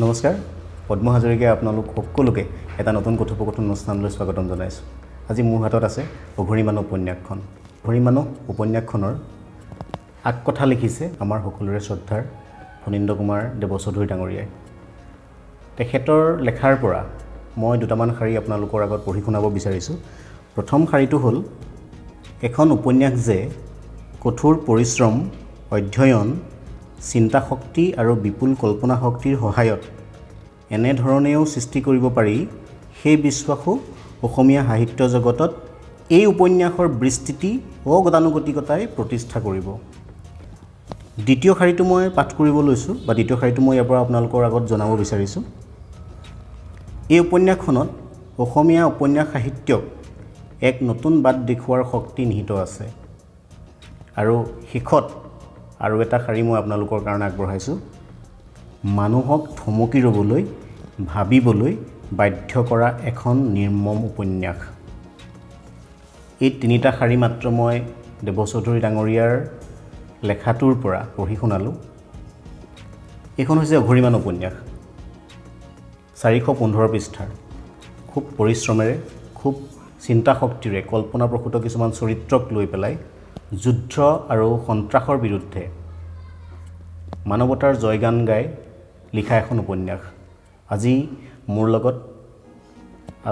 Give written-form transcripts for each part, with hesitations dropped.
নমস্কাৰ, পদ্ম হাজৰিকাই আপোনালোক সকলোকে এটা নতুন কথোপকথন অনুষ্ঠানলৈ স্বাগতম জনাইছোঁ। আজি মোৰ হাতত আছে অঘৰী মানুহ উপন্যাসখন। অঘৰী মানুহ উপন্যাসখনৰ আগকথা লিখিছে আমাৰ সকলোৰে শ্ৰদ্ধাৰ ফণীন্দ্ৰ কুমাৰ দেৱচৌধুৰী ডাঙৰীয়াই। তেখেতৰ লেখাৰ পৰা মই দুটামান শাৰী আপোনালোকৰ আগত পঢ়ি শুনাব বিচাৰিছোঁ। প্ৰথম শাৰীটো হ'ল, এখন উপন্যাস যে কঠোৰ পৰিশ্ৰম, অধ্যয়ন, চিন্তাশক্তি আৰু বিপুল কল্পনা শক্তিৰ সহায়ত এনেধৰণেও সৃষ্টি কৰিব পাৰি, সেই বিশ্বাসো অসমীয়া সাহিত্য জগতত এই উপন্যাসৰ বিস্তৃতি অগতানুগতিকতাই প্ৰতিষ্ঠা কৰিব। দ্বিতীয় শাৰীটো মই পাঠ কৰিব লৈছোঁ বা দ্বিতীয় শাৰীটো মই ইয়াৰ পৰা আপোনালোকৰ আগত জনাব বিচাৰিছোঁ। এই উপন্যাসখনত অসমীয়া উপন্যাস সাহিত্যক এক নতুন বাট দেখুওৱাৰ শক্তি নিহিত আছে। আৰু শেষত আৰু এটা শাৰী মই আপোনালোকৰ কাৰণে আগবঢ়াইছোঁ, মানুহক থমকি ৰ'বলৈ, ভাবিবলৈ বাধ্য কৰা এখন নিৰ্মম উপন্যাস। এই তিনিটা শাৰী মাত্ৰ মই দেৱচৌধুৰী ডাঙৰীয়াৰ লেখাটোৰ পৰা পঢ়ি শুনালোঁ। এইখন হৈছে অঘৰী মানুহ উপন্যাস, 415 পৃষ্ঠাৰ। খুব পৰিশ্ৰমেৰে, খুব চিন্তাশক্তিৰে কল্পনাপ্ৰসূত কিছুমান চৰিত্ৰক লৈ পেলাই যুদ্ধ আৰু সন্ত্ৰাসৰ বিৰুদ্ধে মানৱতাৰ জয়গান গাই লিখা এখন উপন্যাস। আজি মোৰ লগত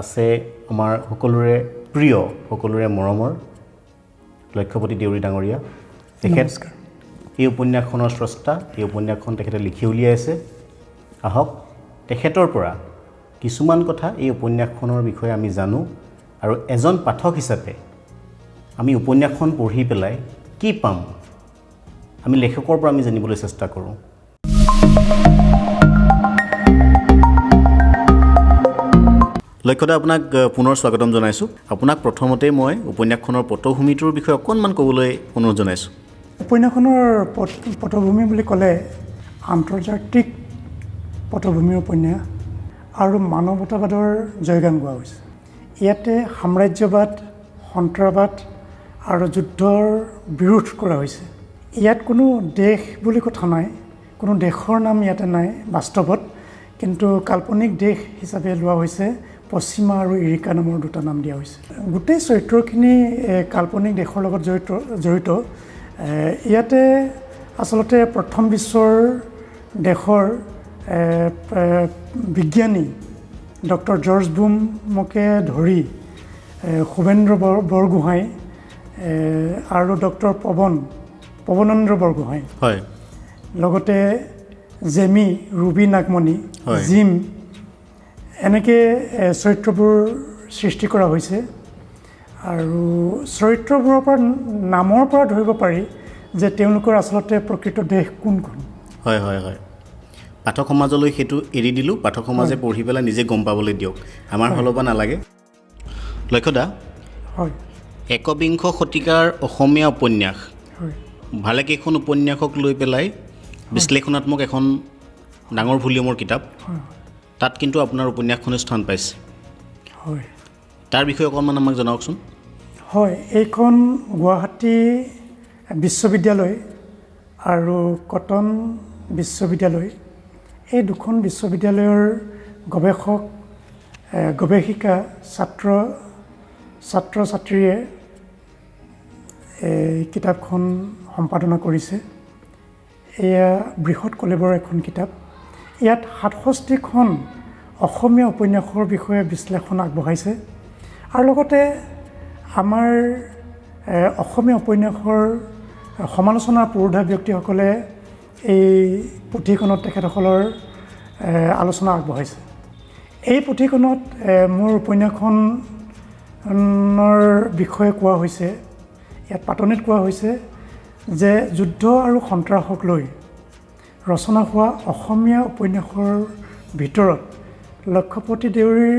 আছে আমাৰ সকলোৰে প্ৰিয়, সকলোৰে মৰমৰ লক্ষ্যপতি দেউৰী ডাঙৰীয়া। তেখেত নমস্কাৰ। এই উপন্যাসখনৰ স্ৰষ্টা। এই উপন্যাসখন তেখেতে লিখি উলিয়াইছে। আহক, তেখেতৰ পৰা কিছুমান কথা এই উপন্যাসখনৰ বিষয়ে আমি জানো আৰু এজন পাঠক হিচাপে আমি উপন্যাসখন পঢ়ি পেলাই কি পাম, আমি লেখকৰ পৰা আমি জানিবলৈ চেষ্টা কৰোঁ। লক্ষ্যদা, আপোনাক পুনৰ স্বাগতম জনাইছোঁ। আপোনাক প্ৰথমতেই মই উপন্যাসখনৰ পটভূমিটোৰ বিষয়ে অকণমান ক'বলৈ অনুৰোধ জনাইছোঁ। উপন্যাসখনৰ পটভূমি বুলি ক'লে আন্তৰ্জাতিক পটভূমিৰ উপন্যাস আৰু মানৱতাবাদৰ জয়গান গোৱা হৈছে। ইয়াতে সাম্ৰাজ্যবাদ, সন্ত্ৰাসবাদ আৰু যুদ্ধৰ বিৰোধ কৰা হৈছে। ইয়াত কোনো দেশ বুলি কথা নাই, কোনো দেশৰ নাম ইয়াতে নাই বাস্তৱত, কিন্তু কাল্পনিক দেশ হিচাপে লোৱা হৈছে। পশ্চিমা আৰু ইৰিকা নামৰ দুটা নাম দিয়া হৈছে। গোটেই চৰিত্ৰখিনি কাল্পনিক দেশৰ লগত জড়িত। ইয়াতে আচলতে প্ৰথম বিশ্বৰ দেশৰ বিজ্ঞানী ডক্টৰ জৰ্জ বুমকে ধৰি শুভেন্দ্ৰ বৰগোহাঁই আৰু ডক্টৰ পৱনেন্দ্ৰ বৰগোহাঁই, লগতে জেমি, ৰুবি নাগমণি, জিম, এনেকৈ চৰিত্ৰবোৰ সৃষ্টি কৰা হৈছে। আৰু চৰিত্ৰবোৰৰ পৰা, নামৰ পৰা ধৰিব পাৰি যে তেওঁলোকৰ আচলতে প্ৰকৃত দেশ কোনখন। হয় হয় হয় পাঠক সমাজলৈ সেইটো এৰি দিলোঁ। পাঠক সমাজে পঢ়ি পেলাই নিজে গম পাবলৈ দিয়ক, আমাৰ ফালৰ পৰা নালাগে। লক্ষ্যদা, হয়। একবিংশ শতিকাৰ অসমীয়া উপন্যাস ভালেকেইখন উপন্যাসক লৈ পেলাই বিশ্লেষণাত্মক এখন ডাঙৰ ভলিউমৰ কিতাপ, তাত কিন্তু আপোনাৰ উপন্যাসখনে স্থান পাইছে। হয়। তাৰ বিষয়ে অকণমান আমাক জনাওকচোন। হয়, এইখন গুৱাহাটী বিশ্ববিদ্যালয় আৰু কটন বিশ্ববিদ্যালয়, এই দুখন বিশ্ববিদ্যালয়ৰ গৱেষক, গৱেষিকা, ছাত্ৰ ছাত্ৰীয়ে এই কিতাপখন সম্পাদনা কৰিছে। এয়া বৃহৎ কলেৱৰৰ এখন কিতাপ। ইয়াত 67খন অসমীয়া উপন্যাসৰ বিষয়ে বিশ্লেষণ আগবঢ়াইছে আৰু লগতে আমাৰ অসমীয়া উপন্যাসৰ সমালোচনাৰ পুৰোধা ব্যক্তিসকলে এই পুথিখনত তেখেতসকলৰ আলোচনা আগবঢ়াইছে। এই পুথিখনত মোৰ উপন্যাসখনৰ বিষয়ে কোৱা হৈছে। ইয়াত পাতনিত কোৱা হৈছে যে যুদ্ধ আৰু সন্ত্ৰাসক লৈ ৰচনা হোৱা অসমীয়া উপন্যাসৰ ভিতৰত লক্ষ্যপতি দেউৰীৰ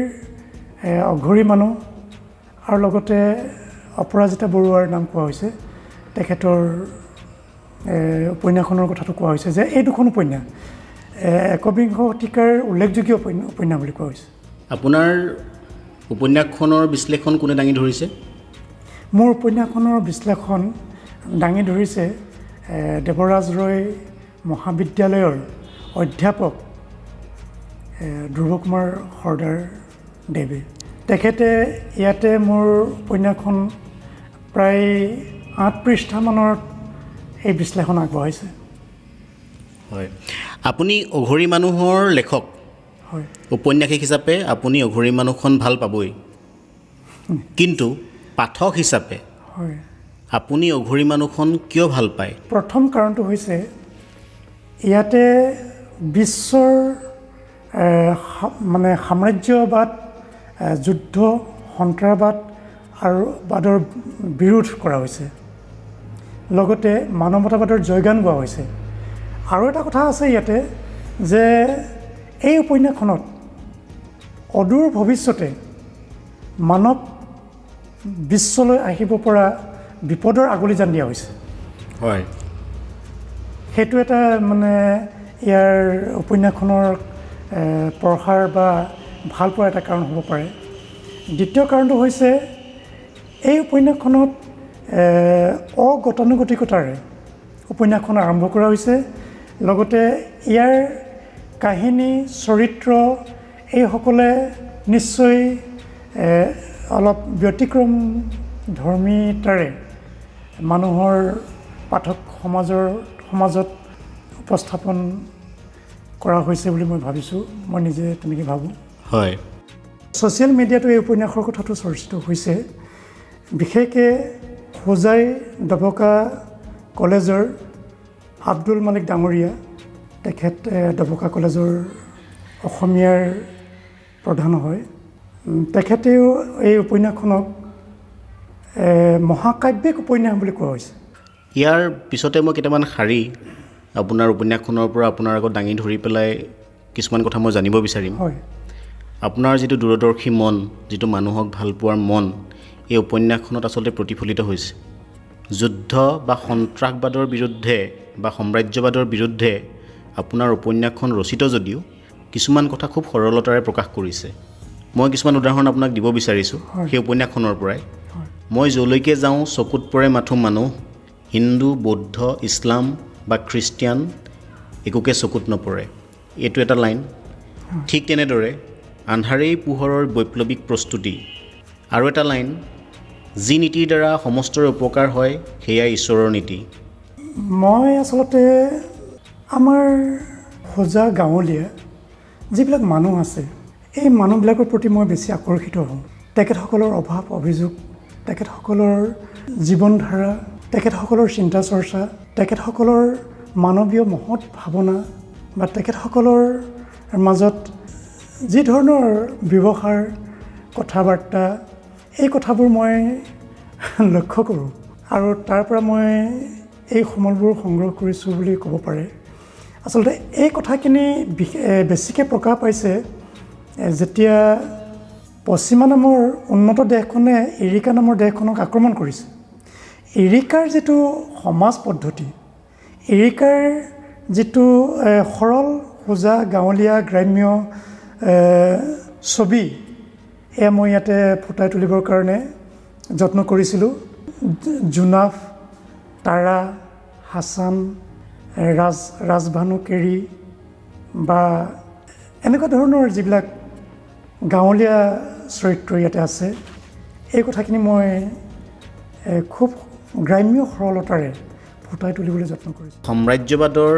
অঘৰী মানুহ আৰু লগতে অপৰাজিতা বৰুৱাৰ নাম কোৱা হৈছে। তেখেতৰ উপন্যাসখনৰ কথাটো কোৱা হৈছে যে এই দুখন উপন্যাস একবিংশ শতিকাৰ উল্লেখযোগ্য উপন্যাস বুলি কোৱা হৈছে। আপোনাৰ উপন্যাসখনৰ বিশ্লেষণ কোনে দাঙি ধৰিছে? মোৰ উপন্যাসখনৰ বিশ্লেষণ দাঙি ধৰিছে দেৱৰাজ ৰয় মহাবিদ্যালয়ৰ অধ্যাপক ধ্ৰুৱ কুমাৰ সৰ্দাৰ দেৱে। তেখেতে ইয়াতে মোৰ উপন্যাসখন প্ৰায় 8 পৃষ্ঠামানত এই বিশ্লেষণ আগবঢ়াইছে। হয়, আপুনি অঘৰী মানুহৰ লেখক। হয়। উপন্যাসিক হিচাপে আপুনি অঘৰী মানুহখন ভাল পাবই, কিন্তু পাঠক হিচাপে হয় আপুনি অঘৰী মানুহখন কিয় ভাল পায়? প্ৰথম কাৰণটো হৈছে ইয়াতে বিশ্বৰ মানে সাম্ৰাজ্যবাদ, যুদ্ধ, সন্ত্ৰাসবাদ আৰু বাদৰ বিৰোধ কৰা হৈছে, লগতে মানৱতাবাদৰ জয়গান গোৱা হৈছে। আৰু এটা কথা আছে ইয়াতে যে এই উপন্যাসখনত অদূৰ ভৱিষ্যতে মানৱ বিশ্বলৈ আহিব পৰা বিপদৰ আগলি জান দিয়া হৈছে। হয়, সেইটো এটা মানে ইয়াৰ উপন্যাসখনৰ প্ৰসাৰ বা ভাল পোৱাৰ এটা কাৰণ হ'ব পাৰে। দ্বিতীয় কাৰণটো হৈছে এই উপন্যাসখনত অগতানুগতিকতাৰে উপন্যাসখন আৰম্ভ কৰা হৈছে, লগতে ইয়াৰ কাহিনী, চৰিত্ৰ এইসকলে নিশ্চয় অলপ ব্যতিক্ৰম ধৰ্মীতাৰে মানুহৰ পাঠক সমাজত উপস্থাপন কৰা হৈছে বুলি মই ভাবিছোঁ, মই নিজে তেনেকৈ ভাবোঁ। হয়, ছ'চিয়েল মিডিয়াতো এই উপন্যাসৰ কথাটো চৰ্চিত হৈছে। বিশেষকৈ হোজাই ডবকা কলেজৰ আব্দুল মালিক ডাঙৰীয়া, তেখেত ডবকা কলেজৰ অসমীয়াৰ প্ৰধান হয়। তেখেতেও এই উপন্যাসখনক মহাকাব্যিক উপন্যাস বুলি কোৱা হৈছে। ইয়াৰ পিছতে মই কেইটামান শাৰী আপোনাৰ উপন্যাসখনৰ পৰা আপোনাৰ আগত দাঙি ধৰি পেলাই কিছুমান কথা মই জানিব বিচাৰিম। হয়, আপোনাৰ যিটো দূৰদৰ্শী মন, যিটো মানুহক ভাল পোৱাৰ মন, এই উপন্যাসখনত আচলতে প্ৰতিফলিত হৈছে। যুদ্ধ বা সন্ত্ৰাসবাদৰ বিৰুদ্ধে বা সাম্ৰাজ্যবাদৰ বিৰুদ্ধে আপোনাৰ উপন্যাসখন ৰচিত যদিও কিছুমান কথা খুব সৰলতাৰে প্ৰকাশ কৰিছে। মই কিছুমান উদাহৰণ আপোনাক দিব বিচাৰিছোঁ সেই উপন্যাসখনৰ পৰাই। মই য'লৈকে যাওঁ চকুত পৰে মাথো মানুহ, হিন্দু, বৌদ্ধ, ইছলাম বা খ্ৰীষ্টিয়ান একোকে চকুত নপৰে, এইটো এটা লাইন। ঠিক তেনেদৰে আন্ধাৰেই পোহৰৰ বৈপ্লৱিক প্ৰস্তুতি, আৰু এটা লাইন, যি নীতিৰ দ্বাৰা সমস্তৰে উপকাৰ হয় সেয়াই ঈশ্বৰৰ নীতি। মই আচলতে আমাৰ হোজা গাঁৱলীয়া যিবিলাক মানুহ আছে, এই মানুহবিলাকৰ প্ৰতি মই বেছি আকৰ্ষিত হওঁ। তেখেতসকলৰ অভাৱ অভিযোগ, তেখেতসকলৰ জীৱনধাৰা, তেখেতসকলৰ চিন্তা চৰ্চা, তেখেতসকলৰ মানৱীয় মহৎ ভাৱনা বা তেখেতসকলৰ মাজত যি ধৰণৰ ব্যৱহাৰ, কথা বাৰ্তা, এই কথাবোৰ মই লক্ষ্য কৰোঁ আৰু তাৰ পৰা মই এই সমলবোৰ সংগ্ৰহ কৰিছোঁ বুলি ক'ব পাৰে। আচলতে এই কথাখিনি বেছিকৈ প্ৰকাশ পাইছে যেতিয়া পশ্চিমা নামৰ উন্নত দেশখনে ইৰিকা নামৰ দেশখনক আক্ৰমণ কৰিছে। ইৰিকাৰ যিটো সমাজ পদ্ধতি, ইৰিকাৰ যিটো সৰল সোজা গাঁৱলীয়া গ্ৰাম্য ছবি, এয়া মই ইয়াতে ফুটাই তুলিবৰ কাৰণে যত্ন কৰিছিলোঁ। জোনাফ, তাৰা, হাছান, ৰাজভানু কেৰী বা এনেকুৱা ধৰণৰ যিবিলাক গাঁৱলীয়া চৰিত্ৰ ইয়াতে আছে, এই কথাখিনি মই খুব গ্ৰাম্য সৰলতাৰে ফুটাই তুলিবলৈ যত্ন কৰিছোঁ। সাম্ৰাজ্যবাদৰ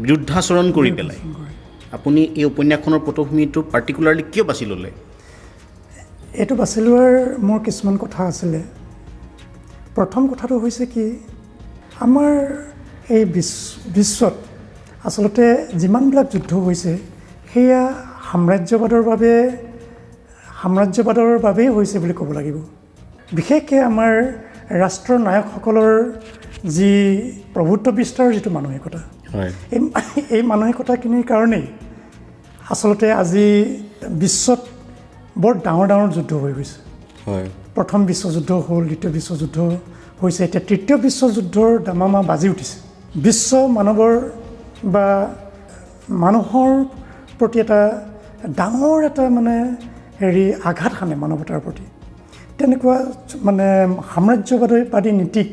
বিৰুদ্ধাচৰণ কৰি পেলাই আপুনি এই উপন্যাসখনৰ পটভূমিটো পাৰ্টিকুলাৰলি কিয় বাছি ল'লে? এইটো বাছি লোৱাৰ মোৰ কিছুমান কথা আছিলে। প্ৰথম কথাটো হৈছে কি, আমাৰ এই বিশ্বত আচলতে যিমানবিলাক যুদ্ধ হৈছে সেয়া সাম্ৰাজ্যবাদৰ বাবেই হৈছে বুলি ক'ব লাগিব। বিশেষকৈ আমাৰ ৰাষ্ট্ৰৰ নায়কসকলৰ যি প্ৰভুত্ব বিস্তাৰৰ যিটো মানসিকতা, এই মানসিকতাখিনিৰ কাৰণেই আচলতে আজি বিশ্বত বৰ ডাঙৰ ডাঙৰ যুদ্ধ হৈ গৈছে। প্ৰথম বিশ্বযুদ্ধ হ'ল, দ্বিতীয় বিশ্বযুদ্ধ হৈছে, এতিয়া তৃতীয় বিশ্বযুদ্ধৰ দামামা বাজি উঠিছে। বিশ্ব মানৱৰ বা মানুহৰ প্ৰতি এটা ডাঙৰ এটা মানে হেৰি আঘাত সানে মানৱতাৰ প্ৰতি। তেনেকুৱা মানে সাম্ৰাজ্যবাদী নীতিক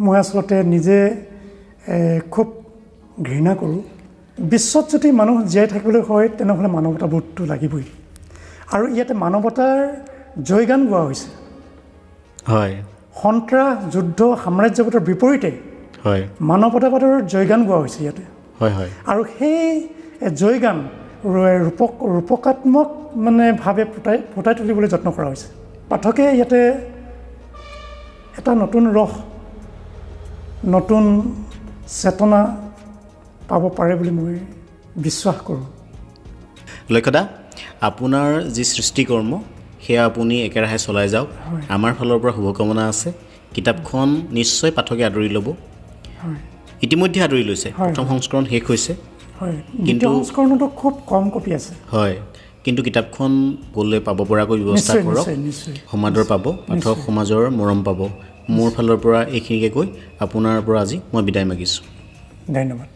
মই আচলতে নিজে খুব ঘৃণা কৰোঁ বিশ্বত যদি মানুহ জীয়াই থাকিবলৈ হয় তেনেহ'লে মানৱতাবোধটো লাগিবই, আৰু ইয়াতে মানৱতাৰ জয়গান গোৱা হৈছে। হয়। সন্ত্ৰাস, যুদ্ধ, সাম্ৰাজ্যবাদৰ বিপৰীতে হয় মানৱতাবাদৰ জয়গান গোৱা হৈছে ইয়াতে। হয় হয় আৰু সেই জয়গান ৰূপকাত্মক মানে ভাৱে ফুটাই তুলিবলৈ যত্ন কৰা হৈছে। পাঠকে ইয়াতে এটা নতুন ৰস, নতুন চেতনা পাব পাৰে বুলি মই বিশ্বাস কৰোঁ। লক্ষ্যদা, আপোনাৰ যি সৃষ্টিকৰ্ম সেয়া আপুনি একেৰাহে চলাই যাওক। আমাৰ ফালৰ পৰা শুভকামনা আছে। কিতাপখন নিশ্চয় পাঠকে আদৰি ল'ব। ইতিমধ্যে আদৰি লৈছে, প্ৰথম সংস্কৰণ শেষ হৈছে। হয়, দ্বিতীয় সংস্কৰণতো খুব কম কপি আছে। হয়, কিন্তু কিতাপখন গ'লে পাব পৰাকৈ ব্যৱস্থা কৰক। নিশ্চয়। সমাদৰ পাব, পাঠক সমাজৰ মৰম পাব। মোৰ ফালৰ পৰা এইখিনিকে কৈ আপোনাৰ পৰা আজি মই বিদায় মাগিছোঁ। ধন্যবাদ।